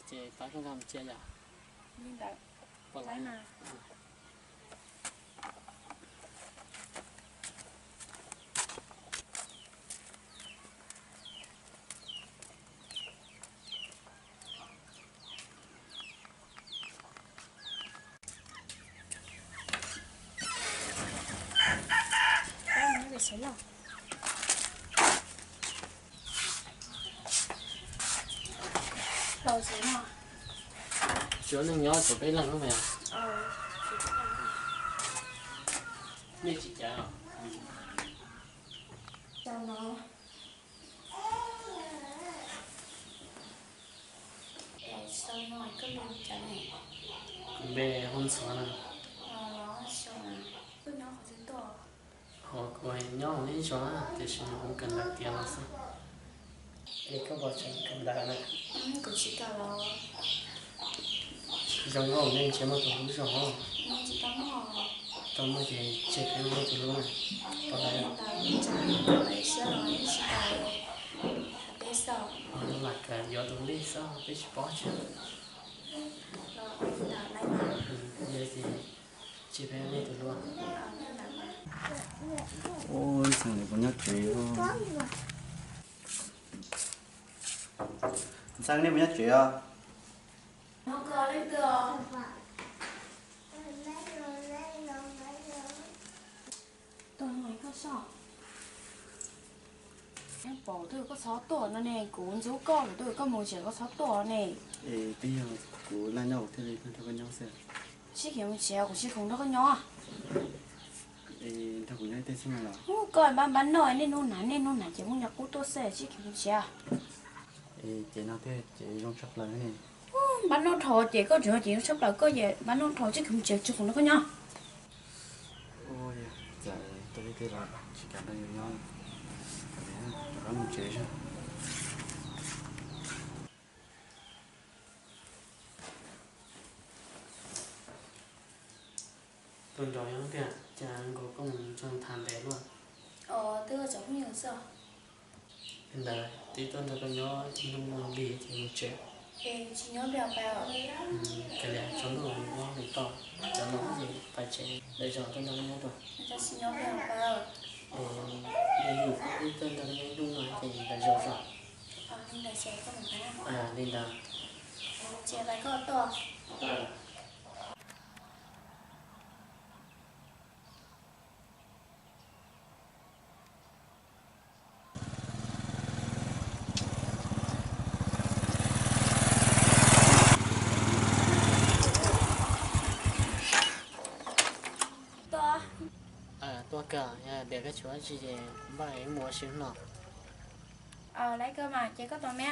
Ces pab koj nkag mus cia yom. Li ntawd. Pom lawm. Tsuav neeg nyob tsuav peb leeg lub mas. Nej tsis cav. Kuv npe hu Ntxhuav na. Ho kuv nyob hauv ib zos na, tiam sis kuv kawm ntawv tiav los xwb. Es koj puas tseem kawm ntawv na? Zoo nkauj, nej ntshe muaj tus hlub zog. Tau muaj ces tseg peb ua nej tus hlub na. Pom lawm. Lam kawm yuav tus lej xwb peb tsis paub thiab. Yog ces tseg peb ua nej tus hlub. Ntxhee, nej puas nyob tsev? Ntxhee, nej puas nyob tsev os? Pom twb koj txhob tuaj no ne, kuv ntxub koj, kuv twb koj mus tsev koj txhob tuaj ne. Es twb yog kuv laj nyob kuv thiaj li nrog koj nyob xwb. Sib khiav mus tsev, kuv tsis khoom nrog koj nyob. Es nrog kuv nyob ib teg xwb no los? Koj npab npab noj, niaj hnub hnav niaj hnub hnav ces muaj nyuag qub tuaj xwb, sib khiav mus tsev. Es ces no thiaj ces zoo tshaj plaws ne. Npab noj dhau ces koj tseem hais tias zoo tshaj plaws, koj ces npab noj dhau, sib khiav mus tsev, tsis khoom nrog koj nyob. Ua cas tuaj ib teg los tsis kam nrog yus nyob, rov qab mus tsev xwb. Tus nraug nyob tiag, cas nkaus koj mus nrog tham ntev luaj? Twb ua cov phooj ywg xwb. Li ntawd twb tuaj nrog koj nyob ib hnub no lig ces mus tsev. Kav liam, tsaus ntuj lawm, nyob hauv toj, cov no ces pais tsev, lwm zaus tuaj nrog koj nyob dua. Es lig lig twb tuaj nrog koj nyob ib hnub no ces lwm zaus tso. Li ntawd. Tuaj kawg, yog tias koj tsis ua dab tsi ces npaj mus ua si no. Lawv kawg mas ces koj tos me.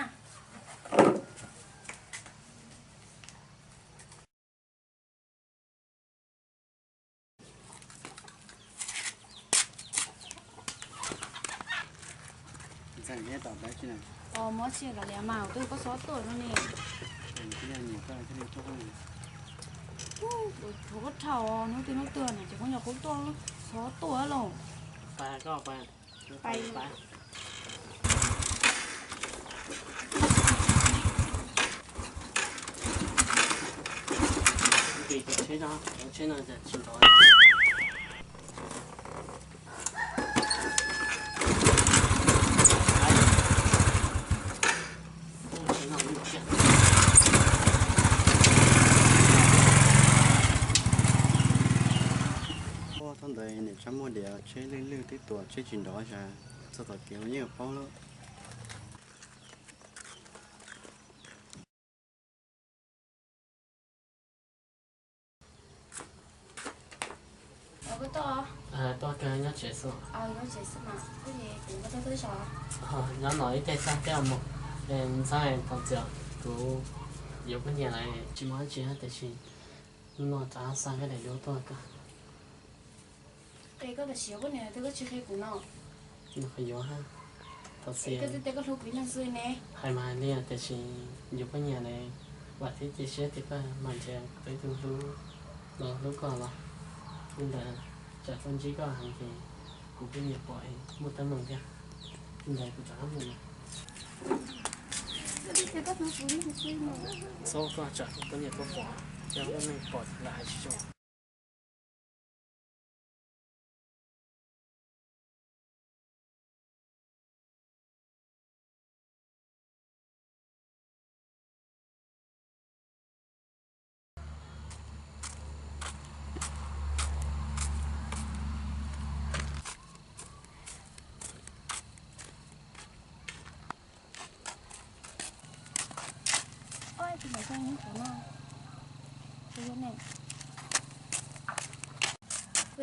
Ntxhee, tom dab tsi na? Muab tsis kav liam mas, twb koj txhob tuaj no ne. Kuv rhuav koj dhau, hnub twg hnub twg no ces koj nyuam qhuav tuaj, txhob tuaj lauj. Pais koj pais. Tsheb no, tsheb no tsis nrov. Thaum ntawd niam tsab muaj diav tsheb lwj lwj twb tuam tsheb tsis nrov, txog tom kev yeej paub lawm. Tuaj kawg, nyob tsev xwb. Nyob no ib teg xwb thiaj mus. Ntxhee, thov txim, kuv yuav poj niam lawm, tsis muaj dab tsi tiam sis hnub no rov qab xa koj daim duab tuaj koj. Qhia koj tam sim yuav poj niam twg koj tsis qhia kuv no. Nws qhov yuav ha, thov txim. Koj twb tias koj hlub kuv ib leeg xwb ne. Hais mas hais li tiam sis yuav poj niam ne, vam thiab cia siab tias koj mam nrhiav tau ib tug hlub los hlub koj los. Li ntawd tsam tuaj ntsib koj heev ces kuv poj niam pom muaj teeb meem thiab. Li ntawd kuv rov qab mus na. Txhob koj tsam koj niam koj pom, yog lub neej pom lawv hais tsis zoo.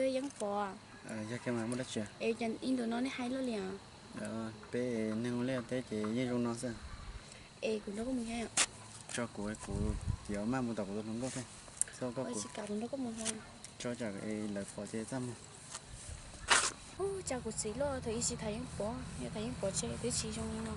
Yeeb Pov, yog koj mas muaj dab tsi? Es ib ntus no nej hais luaj li os? Peb neeg ua liaj teb ces yeej zoo no xwb. Es kuv nrog koj mus, tso kuv, kuv yuav maj mus tom kuv tus hluas nkauj thiab. Txhob koj, kuv tsis kam nrog koj mus. Tso tsam lawv pom ces txaj muag. Ub, cas kuv txiv luaj thaum ub tsis tham Yeeb Pov, yog tham Yeeb Pov ces twb tsis zoo li no.